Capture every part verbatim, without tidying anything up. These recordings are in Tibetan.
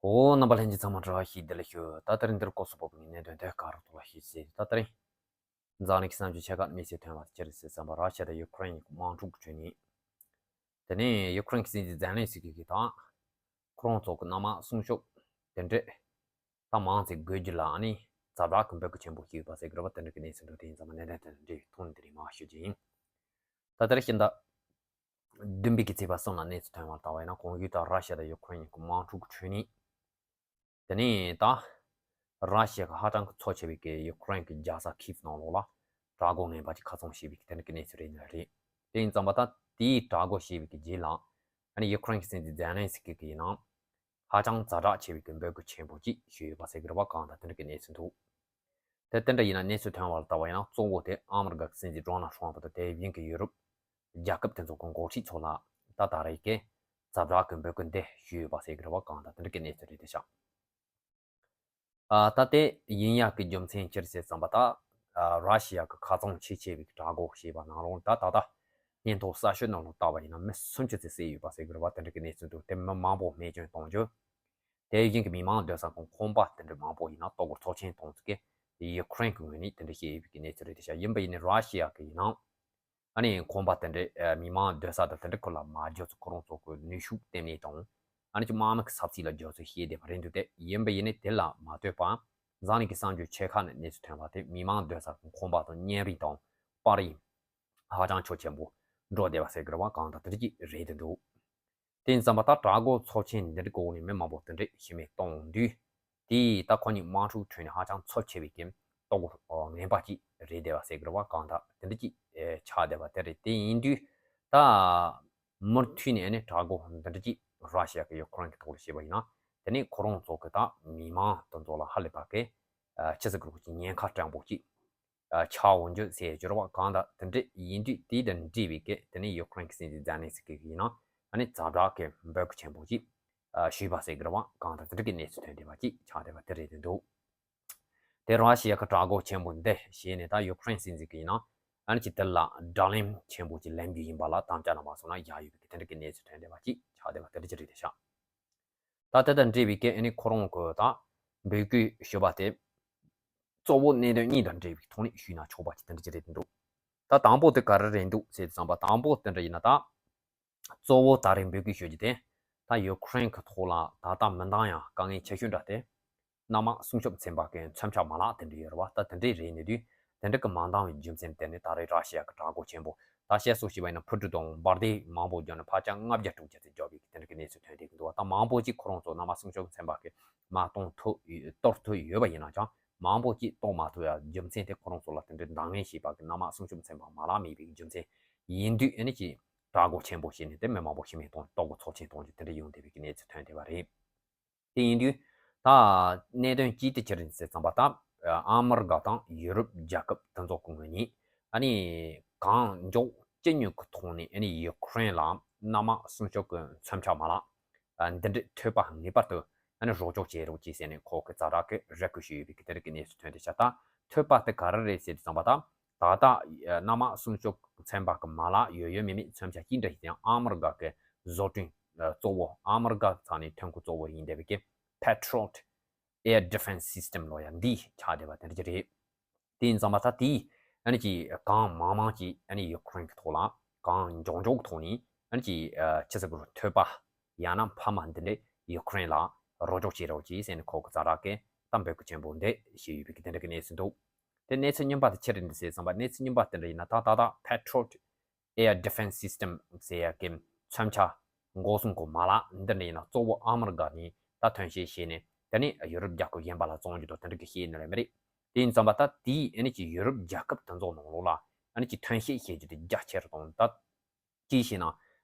ཨོ། རྣམ་པ་ལྷན་རྒྱས་ཚང་མ་བཀྲ་ཤིས་བདེ་ལེགས་ཞུ། ད་ལྟ་རིང་འདིར་སྐོར་སོགས་པོ་གི་གནད་དོན་དེ་ག་རུ་ཐུག་ལ་ཤེས་ཟེར། ད་ལྟ་རིང་འཛམ་གླིང་གི་གསར་འགྱུར་ཆེ་ཁག་གནས་ཚུལ་ཐོན་པ་ཅི་རེད་ཟེར་བསམ་པ། ར་ཤི་ཡ་དང་ཡུ་ཁུ་རེན་གཉིས་ཀྱི་དམག་འཁྲུག་གི་ཁྲོད་ནས། དེ་ནས་ཡུ་ཁུ་རེན་གྱི་སྲིད་འཛིན་ཛེ་ལན་སི་ཀི་གིས་དང་། ཁོ་རང་ཚོ་གི་གནམ་དམག་སྲུང་སྐྱོབ་དེ་འདྲས་ད་མང་ཙམ་དགོས་རྒྱུ་ལ་ཨ་ནི་ཛ་དྲག་གི་འབོད་སྐུལ་ཆེན་པོ་ཞིག་ཡོད་པ་ཟེར་གི་རེད་པ། དེ་འདྲ་གི་གནས་ཚུལ་འདུག་དེ་ཡིན་ཙང་མ་གནད་དོན་དེ་དང་འབྲེལ་བའི་ཐོག་ནས་དེ་རིང་མར་ཞུ་རྒྱུ་ཡིན། ད་ལྟ་རེ་ཤིང་ད། བདུན་པའི་གི་ཚེས་པ་གསུམ་ལ་གནས་ཚུལ་ཐོན་པར་ལྟ་བ་ཡིན་ན། གོང་ཡུལ་དང་ར་ཤི་ཡ་དང་ཡུ་ཁུ་རེན་གཉིས་ཀྱི་དམག་འཁྲུག་གི་ཁྲོད་ནས། དེ་ནས་ད། ར་ཤི་ཡ་གི་ཧ་ཅང་གི་མཚོ་ཆེ་བའི་གི་ཡུ་ཁུ་རེན་གྱི་རྒྱལ་ས་ཁིབ་ནང་ལོགས་ལ་དྲག་རྒོལ་ངན་པ་ཅིག་ཁ་ཚོན་བྱས་པའི་གི་དེ་འདྲ་གི་གནས་ཚུལ་རེད་ནི་རེད། དེ་ཡིན་ཙང་མ་ད་དེའི་དྲག་རྒོལ་བྱས་པའི་གི་རྗེས་ལ། ཨ་ནི་ཡུ་ཁུ་རེན་གྱི་སྲིད་འཛིན་ཛེ་ལན་སི་ཀི་གིས་ཡིན་ན། ཧ་ཅང་ཛ་དྲག་ཆེ་བའི་གི་འབོད་སྐུལ་ཆེན་པོ་ཅིག་ཞུས་ཡོད་པ་ཟེར་གི་རེད་པ། གང་ལྟར་དེ་འདྲ་གི་གནས་ཚུལ་འདུག་དེ་དེ་འདྲ་ཡིན་ན་གནས་ཚུལ་ཐོན་པར་ལྟ་བ་ཡིན་ན། གཙོ་བོ་དེ་ཨ་མི་རི་ཀ་གི་སྲིད་འཛིན་ཌོ་ནལ་ཊམ་པ་དང་དེ་བཞིན་གྱི་ཡུ་རོབ་རྒྱལ་ཁབ་དེ་ཚོ་གི་འགོ་ཁྲིད་ཚོ་ལ་ད་ད་རེས་ཀྱི་ཛ་དྲག་གི་འབོད་སྐུལ་འདི་ཞུས་ཡོད་པ་ཟེར་གི་རེད་པ། གང་ལྟར་དེ་འདྲ་གི་གནས་ཚུལ་རེད་དེ་ཤག་ཨ་ད་དེ་ཡིན་ཡག་གི་རྒྱུ་མཚན་ཅི་རེད་ཟེར་བསམ་པ་ད། ཨ་ར་ཤི་ཡ་གི་ཁ་ཚོན་ཆེས་ཆེ་བའི་དྲག་རྒོལ་བྱས་པ་ནང་ལོགས་ད་ད་ལྟ་སྙན་ཐོ་གསར་ཤོས་ནང་ལོགས་ལྟ་བ་ཡིན་ན་མི་སུམ་ཅུ་ཙམ་བསད་ཡོད་པ་ཟེར་གི་རེད་པ། དེ་འདྲ་གི་གནས་ཚུལ་འདུག་དེ་མི་མང་པོ་རྨས་སྐྱོན་གཏོང་རྒྱུ། དེ་བཞིན་གྱི་མི་མང་སྡོད་ས་གི་ཁང་པ་དེ་འདྲ་མང་པོ་ཡིན་ན་ལྟོ་གོས་ཚོགས་ཆེན་གཏོང་ཚུལ་གྱི་ཡུ་ཁུ་རེན་གྱི་ངོས་ནས་དེ་འདྲ་བཤད་ཡོད་པའི་གནས་ཚུལ་རེད་དེ་ཤག་ཡིན་པ་ཡིན་ནའི་ར་ཤི་ཡ་གི་ཡིན་ན། ཨ་ནི་ཁང་པ་དེ་འདྲ་མི་མང་སྡོད་ས་དང་དེ་འདྲ་ཁུལ་ལ་མ་འཇོག་ཚུལ། ཁོ་རང་ཚོ་གི་ནུས་ཤུགས་བརྟན་གནས་དང་། ཨ་ནི་ཅིག་དམག་མི་གི་ས་ཚིགས་ལ་འཇོག་ཚུལ་བཤད་བསྡད་པ་རེད་འདུག་དེ་ཡིན་པ་ཡིན་ནའི་དེ་ལ་མ་ལྟོས་པ། འཛམ་གླིང་གི་གསར་འགྱུར་ཆེ་ཁག་ནས་གནས་ཚུལ་ཐོན་པ་དེ་མི་མང་སྡོད་ས་གི་ཁང་པ་དང་བརྙན་རིས་དང་པར་རིས་ཧ་ཅང་ཁྱོན་ཆེན་པོ་འགྲོ་བསྡད་པ་ཟེར་གི་རེད་པ། གང་ལྟར་དེ་འདྲ་ཅིག་རེད་དེ་འདུག་དེ་ཡིན་ཙང་མ་ད་དྲག་རྒོལ་ཚོགས་ཆེན་འདི་འདྲའི་སྐོར་ནས་མི་མང་པོ་དེ་འདྲས་ཤི་རྨས་གཏོང་དུས། དེས་ད་ཁོ་གཉིས་དམག་འཁྲུག་ཁྲོད་ནས་ཧ་ཅང་ཚབས་ཆེ་བའི་གི་ལྟོ་གོས་ངན་པ་ཅིག་རེད་བསྡད་པ་ཟེར་གི་རེད་པ། གང་ལྟར་དེ་འདྲ་ཅིག་ཆགས་བསྡད་པ་དེ་རེད། དེ་ཡིན་དུས་ད་མུ་མཐུད་ནས་ཨ་ནི་དྲག་རྒོལ་འདི་འདྲ་ཅིག་ར་ཤི་ཡ་གི་ཡུ་ཁུ་རེན་གི་ཐོག་ལ་བྱས་པ་ཡིན་ན། དེ་ནས་ཁོ་རང་ཚོ་གི་ད་མི་མང་དེ་ཚོ་ལ་ཧ་ལས་པ་གི་ཆི་ཟེར་གི་རེད། ཉེན་ཁ་སྤྲང་པོ་ཅིག་ཆགས་འོང་རྒྱུ་ཟེར་གྱི་རེད་པ། གང་ལྟར་དེ་འདྲ་ཡིན་དུས་དེ་དང་འབྲེལ་བའི་གི་དེ་ནས་ཡུ་ཁུ་རེན་གྱི་སྲིད་འཛིན་ཛེ་ལན་སི་ཀི་གིས་ཡིན་ན་ཨ་ནི་ཛ་དྲག་གི་འབོད་སྐུལ་ཆེན་པོ་ཅིག་ཞུས་པ་ཟེར་གི་རེད་པ། གང་ལྟར་དེ་འདྲ་གི་གནས་ཚུལ་ཐོན་བསྡད་པ་ཅིག་ཆགས་བསྡད་པ་དེ་རེད་དེ་འདུག་དེ་ར་ཤི་ཡ་གི་དྲག་རྒོལ་ཆེན་པོ་འདི་བྱས་ནས་ད་ཡུ་ཁུ་རེན་སྲིད་འཛིན་གྱིས་ཡིན་ན་ཨ་ནི་ཅིག་དེ་ལ་དགྲ་ལན་ཆེན་པོ་ཅིག་ལེན་རྒྱུ་ཡིན་པ་ལ་དམ་བཅའ་གནང་བ་སོང་ན་བཞག་ཡོད་པའི་གི་དེ་འདྲ་གི་གནས་ཚུལ་ཐོན་བསྡད་པ་ཅིག་ཆགས་བསྡད་པ་དེ་འདྲ་ཅིག་རེད་དེ་ཤག་ད་དེ་དང་འབྲེལ་བའི་གི་ཨ་ནི་ཁོ་རང་གི་ད་འབོད་སྐུལ་ཞུས་པ་དེ་གཙོ་བོ་གནད་དོན་གཉིས་དང་འབྲེལ་བའི་ཐོག་ནས་ཞུས་ན་ཆོག་པ་ཅིག་དེ་འདྲ་ཅིག་རེད་དེ་འདུག་ད་དང་པོ་དེ་ག་རེ་རེད་འདུག་ཟེར་དུས་ཙམ་པ། དང་པོ་དེ་འདྲ་ཡིན་ན་ད། གཙོ་བོ་ད་རེས་འབོད་སྐུལ་ཞུ་རྒྱུ་དེ། ད་ཡུ་ཁུ་རེན་གྱི་ཐོག་ལ་ད་ལྟ་མི་འདང་ཡང་དཀའ་ངལ་ཆེ་ཤོས་འདྲ་དེ། གནམ་དམག་སྲུང་སྐྱོབ་ཚན་པ་གི་མཚོན་ཆ་མ་ལག་དེ་འདྲ་ཡོད་རེད་པ། ད་དེ་འདྲའི་རེད་ནས་དུས། དེ་འདྲ་གི་མ་འདང་བའི་རྒྱུ་མཚན་དེ་ནི་ད་རེས་ར་ཤི་ཡ་གི་དྲག་རྒོལ་ཆེན་པོ། ད་བཤད་སྲོལ་ཞིག་པ་ཡིན་ན་འཕུར་གྲུ་དང་འབར་མདེལ་མང་པོ་བརྒྱབ་ནས་ཕལ་ཆེར་ལྔ་བརྒྱ་དྲུག་བརྒྱ་ཙམ་བརྒྱབ་པའི་དེ་འདྲ་གི་གནས་ཚུལ་ཐོན་བསྡད་ཀྱི་འདུག་ད་མང་པོ་ཅིག་ཁོ་རང་ཚོ་གནམ་དམག་སྲུང་སྐྱོབ་ཚན་པ་གི་མར་གཏོང་ཐུབ་གཏོར་ཐུབ་ཡོད་པ་ཡིན་ན་ཅང་མང་པོ་ཅིག་གཏོར་མ་ཐུབ་ཡ་རྒྱུ་མཚན་དེ་ཁོ་རང་ཚོ་ལ་དེ་འདྲའི་འདང་ངེས་བྱེད་པ་གི་གནམ་དམག་སྲུང་སྐྱོབ་ཚན་པ་མ་ལག་མེད་པའི་རྒྱུ་མཚན་ཡིན་དུས། ཨ་ནི་ཅིག་དྲག་རྒོལ་ཆེན་པོ་བྱས་ནས་དེ་མི་མང་པོ་ཤི་རྨས་གཏོང་ལྟོ་གོས་ཚོགས་ཆེན་གཏོང་རྒྱུ་དེ་འདྲ་ཡོང་བསྡད་པའི་གནས་ཚུལ་ཐོན་བསྡད་པ་རེད། དེ་ཡིན་དུས། ད་གནད་དོན་གཅིག་དེ་ཅི་རེད་ཟེར་ཙམ་པ་ད། ཨ་མི་རི་ཀ་དང་ཡུ་རོབ་རྒྱལ་ཁབ་དེ་ཚོ་གི་ངོས་ནས་ཨ་ནི་གང་མགྱོགས་ཅི་ནུས་ཀྱི་ཐོག་ནས་ཨ་ནི་ཡུ་ཁུ་རེན་ལ་གནམ་དམག་སྲུང་སྐྱོབ་ཀྱི་མཚོན་ཆ་མ་ལག་འདི་འདྲའི་ཐོལ་པ་ངེས་པར་དུ་ཨ་ནི་རོགས་སྐྱོར་བྱེད་རོགས་གྱིས་ཟེར་ནས་ཁོ་གི་ཛ་དྲག་གི་རེ་སྐུལ་ཞུས་ཡོད་པའི་གི་དེ་རིགས་ཀྱི་གནས་ཚུལ་ཐོན་བསྡད་ཤག་ད་ཐོལ་པ་དེ་ག་རེ་རེད་ཟེར་དུས་ཙམ་པ་ད། ད་ལྟ་གནམ་དམག་སྲུང་སྐྱོབ་ཚན་པ་གི་མ་ལག་ཡོད་ཡོད་མེད་མེད་མཚོན་ཆ་གཅིག་འདྲ་ཞིག་དེ་ཡང་ཨ་མི་རི་ཀ་གི་བཟོ་སྐྲུན་གཙོ་བོ། ཨ་མི་རི་ཀ་ཚང་ནས་ཐོན་ཁུངས་གཙོ་བོ་ཡིན་བསྡད་པའི་གི་Patriot Air Defense System ལོ་ཡ་འདི་ཆགས་བསྡད་པ་དེ་འདྲ་ཅིག་རེད། དེ་ཡིན་ཙང་མ་ད་དེས་ཨ་ནི་ཅིག་གང་མང་མང་ཅིག་ཨ་ནི་ཡུ་ཁུ་རེན་གི་ཐོག་ལ་གང་མགྱོགས་མགྱོགས་ཐོག་ནས་ཨ་ནི་ཅིག་ཆི་ཟེར་དགོས་རེད། ཐོལ་པ་ཡང་ན་འཕར་མ་འདི་འདྲས་ཡུ་ཁུ་རེན་ལ་རོགས་སྐྱོར་བྱེད་རོགས་གྱིས་ཟེར་ནས་ཁོ་གི་ཛ་དྲག་གི་ད་འབོད་སྐུལ་ཆེན་པོ་འདི་ཞུས་ཡོད་པའི་གི་དེ་འདྲ་གི་གནས་ཚུལ་འདུག་དེ་གནས་ཚུལ་རྙིང་པ་དེ་ཅི་རེད་འདི་ཟེར་ཙམ་པ། གནས་ཚུལ་རྙིང་པ་དེ་འདྲ་ཡིན་ན་ད་ད་ལྟ་Patriot Air Defense System ཟེར་ཡ་གི་མཚོན་ཆ་འགོག་སྲུང་གི་མ་ལག་འདི་འདྲ་ཡིན་ན་གཙོ་བོ་ཨ་མི་རི་ཀ་ནས་ད་ཐོན་སྐྱེད་བྱས་ནས་དེ་ནས་ཡུ་རོབ་རྒྱལ་ཁབ་གཞན་པ་ལ་བཙོང་རྒྱུ་དང་དེ་འདྲ་གི་བྱས་ནས་རེད་མི་རེད། དེ་ཡིན་ཙམ་པ་ད་དེས་ཨ་ནི་ཅིག་ཡུ་རོབ་རྒྱལ་ཁབ་དེ་ཚོ་ནང་ལོགས་ལ་ཨ་ནི་ཅིག་ཐོན་སྐྱེད་བྱེད་རྒྱུ་དེ་རྒྱ་ཆེ་རུ་གཏོང་ད། ཅིའི་ཕྱིར་ན།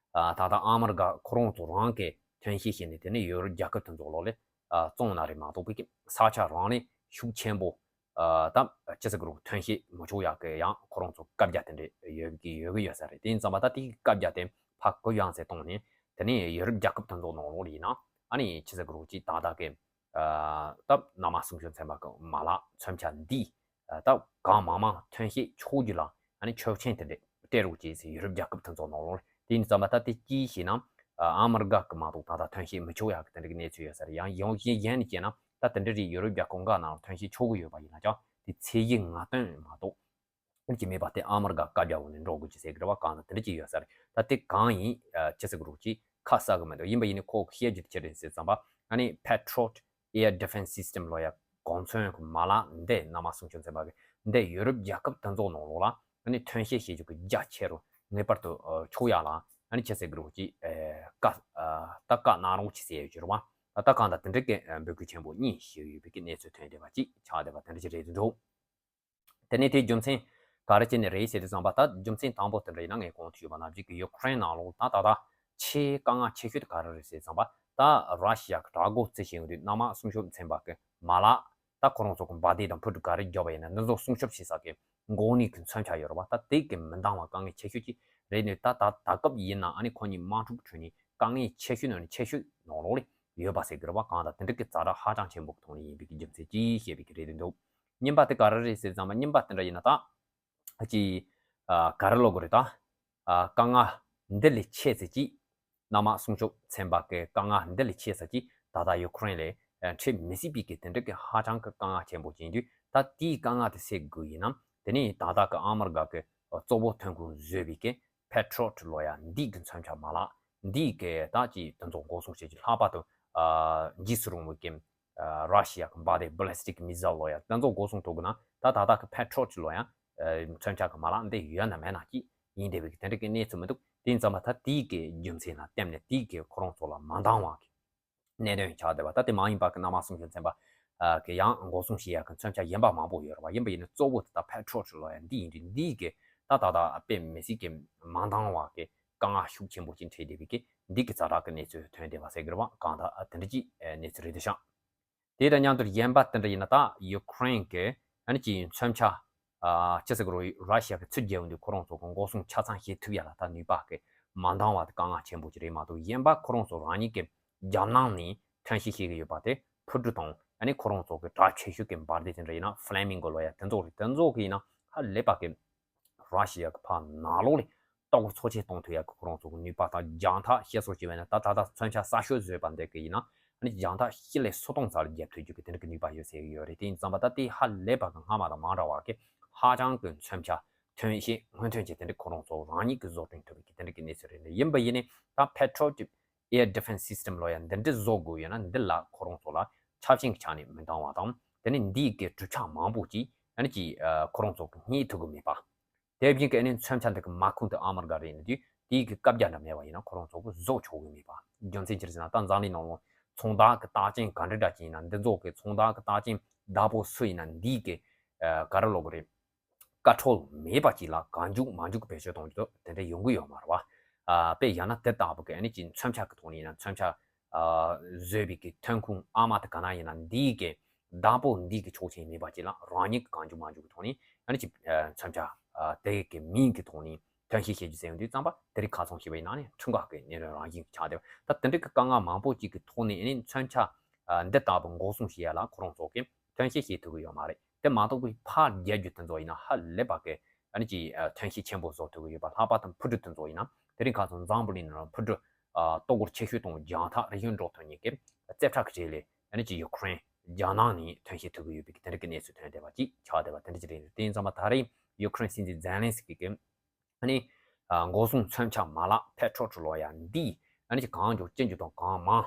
ད་ལྟ་ཨ་མི་རི་ཀ་ཁོ་རང་ཚོ་རང་གིས་ཐོན་སྐྱེད་བྱས་ནས་དེ་ནས་ཡུ་རོབ་རྒྱལ་ཁབ་དེ་ཚོ་ལོགས་ལ་བཙོང་ན་རེད་མ་གཏོགས་པའི་ས་ཆ་རང་ལས་ཤུགས་ཆེན་པོ་ད་ཅི་ཟེར་དགོས་རེད། ཐོན་སྐྱེད་མི་ཆོག་ཡག་གི་ཡང་ཁོ་རང་ཚོ་བཀའ་རྒྱ་དེ་འདྲ་ཡོད་ཀྱི་ཡོད་ཀྱི་ཡོད་ས་རེད། དེ་ཡིན་ཙང་མ་ད་དེའི་བཀའ་རྒྱ་དེ་ཕར་གུ་ཡངས་སེ་བཏང་ནས་དེ་ནས་ཡུ་རོབ་རྒྱལ་ཁབ་དེ་ཚོ་ནང་ལོགས་ལ་ཡིན་ན་ཨ་ནི་ཅི་ཟེར་དགོས་རེད། ཅིག་ད་ལྟ་གི་ད་གནམ་དམག་སྲུང་སྐྱོབ་ཚན་པ་གི་མ་ལག་མཚོན་ཆ་འདི་ད་གང་མང་མང་ཐོན་སྐྱེད་ཆོག་རྒྱུ་ལ་ཨ་ནི་ཆོག་མཆན་དེ་འདྲ་སྤྲད་རོགས་གྱིས་ཟེར་ཡུ་རོབ་རྒྱལ་ཁབ་དེ་ཚོ་ནང་ལོགས་ལ། དེ་ཡིན་ཙང་མ་ད་དེ་ཅིའི་ཕྱིར་ན་ ཨ་མི་རི་ཀ་གི་མ་གཏོགས་ད་ལྟ་ཐོན་སྐྱེད་མི་ཆོག་ཡག་གི་དེ་འདྲ་གི་གནས་ཚུལ་ཡོད་ས་རེད། ཡང་ཡང་གཞན་གཞན་ནས་བཤད་ན་ད་དེ་འདྲ་རེད། ཡུ་རོབ་རྒྱལ་ཁབ་འགའ་ནང་ལ་ཐོན་སྐྱེད་ཆོག་གི་ཡོད་པ་ཡིན་ན་ཀྱང་དེ་ཚད་གཞི་ལྔ་སྟོང་མ་གཏོགས་ཨ་ནི་ཅིག་མེད་པ་དེ་ཨ་མི་རི་ཀ་བཀའ་རྒྱ་འོག་ནས་འགྲོ་དགོས་ཀྱི་ཟེར་གི་རེད་བ། གང་ལ་དེ་འདྲ་ཅིག་ཡོད་ས་རེད། ད་དེ་གང་ཡིན་ཅི་ཟེར་གི་རོགས་ཅིག་ཁ་གསལ་གི་མི་འདུག་ཡིན་པ་ཡིན་ནའི་ཁོ་བཤད་རྒྱུ་དེ་ཅི་རེད་ཟེར་ཙམ་པ་ཨ་ནི་Patriot Air Defense System ལོ་ཡ་གོ་མཚོན་གི་མ་ལག་འདི་གནམ་དམག་སྲུང་སྐྱོབ་ཚན་པ་གི་འདི་ཡུ་རོབ་རྒྱལ་ཁབ་དེ་ཚོ་ནང་ལོགས་ལ་ཨ་ནི་ཐོན་སྐྱེད་བྱེད་རྒྱུ་གི་རྒྱ་ཆེ་རུ་ངེས་པར་དུ་ཆོག་ཡ་ལ་ཨ་ནི་ཅི་ཟེར་གི་རོགས་ཅིག་བཀའ་ད་བཀའ་གནང་རོགས་ཅིག་ཟེར་ཡོད་ཀྱི་རེད་བ། ད་གང་ལྟར་དེ་འདྲ་གི་འབོད་སྐུལ་ཆེན་པོ་གཉིས་ཞུས་ཡོད་པའི་གི་གནས་ཚུལ་ཐོན་བསྡད་པ་ཅིག་ཆགས་བསྡད་པ་དེ་འདྲ་ཅིག་རེད་འདུག་དེ་ནས་དེའི་རྒྱུ་མཚན་ག་རེ་བྱས་ནས་རེད་ཟེར་དུས་ཙམ་པ། ད་རྒྱུ་མཚན་དང་པོ་དེ་འདྲ་ཡིན་ན་ངས་གོང་དུ་ཞུས་པ་ནང་བཞིན་གྱི་ཡུ་ཀེ་རེན་ནང་ལོགས་ད་ད་ལྟ་ཆེས་དཀའ་ངལ་ཆེ་ཤོས་དེ་ག་རེ་རེད་ཟེར་དུས་ཙམ་པ། ད་ར་ཤི་ཡ་གི་དྲག་རྒོལ་རྩིས་བྱེད་ཡོང་དུས་གནམ་དམག་སྲུང་སྐྱོབ་ཚན་པ་གི་མ་ལག་ད་ཁོ་རང་ཚོ་གི་འབར་མདེལ་དང་འཕུར་གྲུ་ག་རེ་བརྒྱབ་པ་ཡིན་ན་འདི་ཚོ་སྲུང་སྐྱོབ་བྱེད་ས་གི་འགོག་ནུས་ཀྱི་མཚོན་ཆ་ཡོད་རེད་བ། ད་དེ་གི་མི་འདང་བ་དཀའ་ངལ་ཆེ་ཤོས་ཅིག་རེད་ནས། ད་ད་ད་སྐབས་ཡིན་ན་ཨ་ནི་ཁོ་གཉིས་དམག་འཁྲུག་ཁྲོད་ནས་དཀའ་ངལ་ཆེ་ཤོས་ནང་ནས་ཆེ་ཤོས་ནང་ལོགས་ལ་ཡོད་པ་ཟེར་གི་རེད་བ། གང་ལྟར་དེ་འདྲ་གི་ཛ་དྲག་ཧ་ཅང་ཆེན་པོ་གི་ཐོག་ནས་ཡིན་པའི་གི་རྒྱུ་མཚན་ཅིག་བཤད་པའི་གི་རེད་འདུག་གཉིས་པ་དེ་ག་རེ་རེད་ཟེར་ཙམ་པ། གཉིས་པ་དེ་འདྲ་ཡིན་ན་ད་ཅི་ཨ་ག་རེ་ལབ་དགོས་རེད། ད་ཨ་དཀའ་ངལ་འདི་ལས་ཆེ་ཙམ་ཅིག་གནམ་དམག་སྲུང་སྐྱོབ་ཚན་པ་གི་དཀའ་ངལ་འདི་ལས་ཆེ་ཙམ་ཅིག་ད་ལྟ་ཡུ་ཀེ་རེན་ལ་ཨ་འཕྲད་མི་སྲིད་པའི་གི་དེ་འདྲ་གི་ཧ་ཅང་གི་དཀའ་ངལ་ཆེན་པོ་ཅིག་ཡིན་དུས། ད་དེའི་དཀའ་ངལ་དེ་སེལ་དགོས་ཡིན་ན་དེ་ནས་ད་ལྟ་གི་ཨ་མི་རི་ཀ་གི་གཙོ་བོ་ཐོན་ཁུངས་བཟོས་པའི་གི་Patriot ལོ་ཡ་འདི་གི་མཚོན་ཆ་མ་ལག་འདི་གི་ད་ཅི་དེ་ཚོ་འགོག་སྲུང་བྱེད་ཀྱི་ལྷག་པར་དུ་ཨ་འཇིགས་སུ་རུང་བའི་གི་ཨ་ར་ཤི་ཡ་གི་འབར་མདེལ་Ballistic Missile ལོ་ཡ་དེ་ཚོ་འགོག་སྲུང་ཐུབ་དགོས་ན་ད་ད་ལྟ་གི་Patriot ལོ་ཡ་ཨ་མཚོན་ཆ་གི་མ་ལག་འདི་ཡོད་ན་མེད་ན་ཅིག་ཡིན་བསྡད་པའི་གི་དེ་འདྲ་གི་གནས་ཚུལ་མི་འདུག་དེ་ཡིན་ཙམ་པ་ད་དེའི་གི་རྒྱུ་མཚན་ལ་བརྟེན་ནས་དེའི་གི་ཁོ་རང་ཚོ་ལ་མ་འདང་བ་གི་གནད་དོན་ཆགས་བསྡད་པ། ད་དེ་མ་ཡིན་པ་གི་གནམ་དམག་སྲུང་སྐྱོབ་ཚན་པ་ཨ་གི་ཡང་འགོག་སྲུང་བྱེད་ཡག་གི་མཚོན་ཆ་གཞན་པ་མང་པོ་ཡོད་རེད་བ། ཡིན་པ་ཡིན་ན་གཙོ་བོ་དེ་ད་Patriot ལོ་ཡ་འདི་ཡིན་དུས་འདི་གི་ད་ད་ད་དཔེ་མི་སྲིད་གི་མ་འདང་བ་གི་དཀའ་ངལ་ཤུགས་ཆེན་པོ་ཅིག་འཕྲད་བསྡད་པའི་གི་འདི་གི་ཛ་དྲག་གི་གནས་ཚུལ་ཐོན་བསྡད་པ་ཟེར་གི་རེད་བ། གང་ལྟར་ཨ་དེ་འདྲ་ཅིག་ཨ་གནས་ཚུལ་རེད་འདུག་ཤག་དེ་དང་མཉམ་དུ་གཞན་པ་དེ་འདྲ་ཡིན་ན་ད་ཡུ་ཀེ་རེན་གི་ཨ་ནི་ཅིག་མཚོན་ཆ་ཨ་ཅི་ཟེར་གི་རོ། ར་ཤི་ཡ་གི་ཚུར་རྒྱལ་ཡོང་དུས་ཁོ་རང་ཚོ་གི་འགོག་སྲུང་ཆ་ཚང་བྱེད་ཐུབ་ཡ་ལ་ད་ནུས་པ་གི་མ་འདང་བ་དེ་དཀའ་ངལ་ཆེན་པོ་ཅིག་རེད་མ་གཏོགས། གཞན་པ་ཁོ་རང་ཚོ་རང་ཉིད་ཀྱི་རྒྱལ་ནང་ནས་ཐོན་སྐྱེད་བྱེད་ཀྱི་ཡོད་པ་དེ་འཕུར་གྲུ་དང་ཨ་ནི་ཁོ་རང་ཚོ་གི་གྲགས་ཆེ་ཤོས་ཀྱི་འབར་མདེལ་དེ་འདྲ་ཡིན་ན་Flamingo ལོ་ཡ་དེ་ཚོ་རེད། དེ་ཚོ་གི་ཡིན་ན་ཧ་ལས་པ་གི་ར་ཤི་ཡ་གི་ཕར་ནང་ལོགས་ལ་ལྟ་སྐོར་ཚོགས་ཆེན་གཏོང་ཐུབ་ཡ་གི་ཁོ་རང་ཚོ་གི་ནུས་པ་དང་རྒྱང་ཐག་བཤད་སྲོལ་བྱས་པ་ཡིན་ན་ད་ད་ལྟ་མཚོན་ཆ་གསར་ཤོས་བཟོས་པ་འདི་གི་ཡིན་ན་ཨ་ནི་རྒྱང་ཐག་སྤྱི་ལེ་སུམ་སྟོང་ཙམ་ལ་བརྒྱབ་ཐུབ་རྒྱུ་གི་དེ་འདྲ་གི་ནུས་པ་ཡོད་ཟེར་གི་ཡོད་རེད། དེ་ཡིན་ཙམ་པ་ད་དེ་ཧ་ལས་པ་གི་སྔ་མ་དང་མ་འདྲ་བ་གི་ཧ་ཅང་གི་མཚོན་ཆ་ཐོན་ཤེས་སྔོན་ཐོན་གྱི་དེ་འདྲ་ཁོ་རང་ཚོ་རང་ཉིད་ཀྱིས་བཟོ་སྐྲུན་ཐུབ་པའི་གི་དེ་འདྲ་གི་གནས་ཚུལ་རེད། ཡིན་པ་ཡིན་ནའི་ད་Patriot Air Defense System ལོ་ཡ་འདི་འདྲ་བཟོ་དགོས་ཡོད་ན་འདི་ལ་ཁོ་རང་ཚོ་ལ་ཆབ་ཆེན་གྱི་ཆ་ནས་མི་འདང་བ་དང་དེ་ནས་འདིའི་གི་གྲུབ་ཆ་མང་པོ་ཅིག་ཨ་ནི་ཅིག་ཁོ་རང་ཚོ་གི་རྙེད་ཐུབ་གི་མེད་པ། དེ་བཞིན་གྱི་ཨ་ནི་མཚོན་ཆ་འདི་གི་མ་ཁུངས་དེ་ཨ་མི་རི་ཀ་རེད་ནི་དུས་དེའི་གི་བཀའ་རྒྱ་འདྲ་མེད་པ་ཡིན་ན་ཁོ་རང་ཚོ་གི་བཟོ་ཆོག་གི་མེད་པ། རྒྱུ་མཚན་ཅི་རེད་ཟེར་ན་ད་འཛམ་གླིང་ནང་ལོགས་ཚོང་བདག་གི་རྟགས་ཅན་ག་འདྲ་འདྲ་ཅིག་ཡིན་ན་འདི་ཚོ་གི་ཚོང་བདག་གི་རྟགས་ཅན་བདག་པོ་སུ་ཡིན་ན་འདིའི་གི་ཨ་ག་རེ་ལབ་དགོས་རེད། བཀའ་འཁྲོལ་མེད་པ་ཅིག་ལ་གང་འཇུག་མ་འཇུག་གི་བེད་སྤྱོད་གཏོང་རྒྱུ་དེ་འདྲ་ཡོང་གི་ཡོད་མ་རེད་བ། ཨ་དཔེ་ཡང་ན་དེ་ལྟ་བུ་གི་ཨ་ནི་ཅིག་མཚོན་ཆ་གི་ཐོག་ནས་ཡིན་ན་མཚོན་ཆ་ཨ་བཟོས་པའི་གི་ཐོན་ཁུངས་ཨ་མ་དེ་ག་ན་ཡིན་ན་འདིའི་གི་བདག་པོ་འདིའི་གི་ཆོག་མཆན་མེད་པ་ཅིག་ལ་རང་ཉིད་ཀྱི་གང་འཇུག་མ་འཇུག་གི་ཐོག་ནས་ཨ་ནི་ཅིག་ཨ་མཚོན་ཆ་ཨ་དེ་གི་མིང་གི་ཐོག་ནས་ཐོན་སྐྱེད་བྱེད་རྒྱུ་ཟེར་ཡོང་དུས་ཙམ་པ་དེ་རིང་ཁ་སང་ཞེས་པ་ཡིན་ན་ནི་ཁྲིམས་འགལ་གི་གནས་ལུགས་རང་བཞིན་གྱི་ཆགས་བསྡད་པ། ད་དེ་འདྲ་གི་དཀའ་ངལ་མང་པོ་ཅིག་གི་ཐོག་ནས་ཨ་ནི་མཚོན་ཆ་ཨ་འདི་ལྟ་བུ་འགོག་སྲུང་བྱེད་ཡ་ལ་ཁོ་རང་ཚོ་གི་ཐོན་སྐྱེད་བྱེད་ཐུབ་ཀྱི་ཡོད་མ་རེད། དེ་མ་གཏོགས་པའི་ཕར་རྒྱག་རྒྱུ་དེ་ཚོ་ཡིན་ན་ཧ་ལས་པ་གི་ཨ་ནི་ཅིག་ཨ་ཐོན་སྐྱེད་ཆེན་པོ་བཟོ་ཐུབ་ཀྱི་ཡོད་པ། ལྷག་པར་དུ་འཕུར་གྲུ་དེ་ཚོ་ཡིན་ན་དེ་རིང་ཁ་སང་འཛམ་བུ་གླིང་ནང་འཕུར་གྲུ་ཨ་ལྟ་སྐོར་ཆེ་ཤོས་དང་རྒྱང་ཐག་རིང་ཤོས་འགྲོ་ཐུབ་མཁན་གྱི་རྩེ་གྲས་ཀྱི་གྲས་ལས་ཨ་ནི་ཅིག་ཡུ་ཀེ་རེན་རྒྱ་ནག་ནས་ཐོན་སྐྱེད་ཐུབ་ཀྱི་ཡོད་པའི་གི་དེ་འདྲ་གི་གནས་ཚུལ་ཐོན་བསྡད་པ་ཅིག་ཆགས་བསྡད་པ་དེ་འདྲ་ཅིག་རེད། དེ་ཡིན་ཙང་མ་ད་རེས་ཡུ་ཀེ་རེན་སྲིད་འཛིན་ཛེ་ལན་སི་ཀི་གིས་ཨ་ནི་ཨ་འགོག་སྲུང་མཚོན་ཆ་མ་ལག་Patriot ལོ་ཡ་འདི་ཨ་ནི་ཅིག་གང་མགྱོགས་ཅི་མགྱོགས་དང་གང་མང་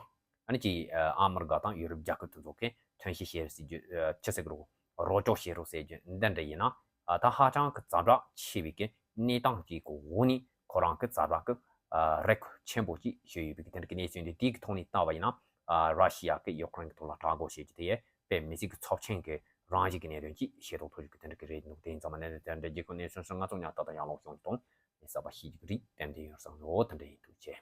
ཨ་ནི་ཅིག་ཨ་མི་རི་ཀ་དང་ཡུ་རོབ་རྒྱལ་ཁབ་དེ་ཚོ་གིས་ཐོན་སྐྱེད་བྱེད་རོགས་ཟེར་རྒྱུ་ཨ་ཅི་ཟེར་གི་རོ་རོགས་སྐྱོར་བྱེད་རོགས་ཟེར་རྒྱུ་འདི་འདྲ་ཡིན་ན་ཨ་ད་ཧ་ཅང་གི་ཛ་དྲག་ཆེ་བའི་གི་གནས་སྟངས་ཅིག་གི་འོག་ནས་ཁོ་རང་གི་ཛ་དྲག་གི་ཨ་རེ་སྐུལ་ཆེན་པོ་ཅིག་ཞུས་ཡོད་པའི་གི་དེ་འདྲ་གི་གནས་ཚུལ་འདི་དེའི་གི་ཐོག་ནས་བལྟས་པ་ཡིན་ན་ཨ་ར་ཤི་ཡ་གིས་ཡུ་ཀེ་རེན་གི་ཐོག་ལ་དྲག་རྒོལ་བྱེད་རྒྱུ་དེ་ཡས་དཔེ་མི་སྲིད་གི་ཚབས་ཆེན་གི་རང་བཞིན་གི་གནད་དོན་ཅིག་ཤེས་རྟོགས་ཐུབ་རྒྱུ་གི་དེ་འདྲ་གི་རེད་འདུག་དེ་ཡིན་ཙང་མ་གནད་དོན་དེ་འདྲ་རྒྱལ་ཁབ་གནས་ཚུལ་སོགས་ང་ཚོ་ཉག་ཏག་ཏག་ཡར་ལོངས་བྱུང་དང་གསར་པ་ཤེས་རྒྱུ་གི་རིགས་ཏན་ཏན་ཡོད་བསམ་ཡོད། དེ་འདྲ་ཡིན་འདུག་ཅེས།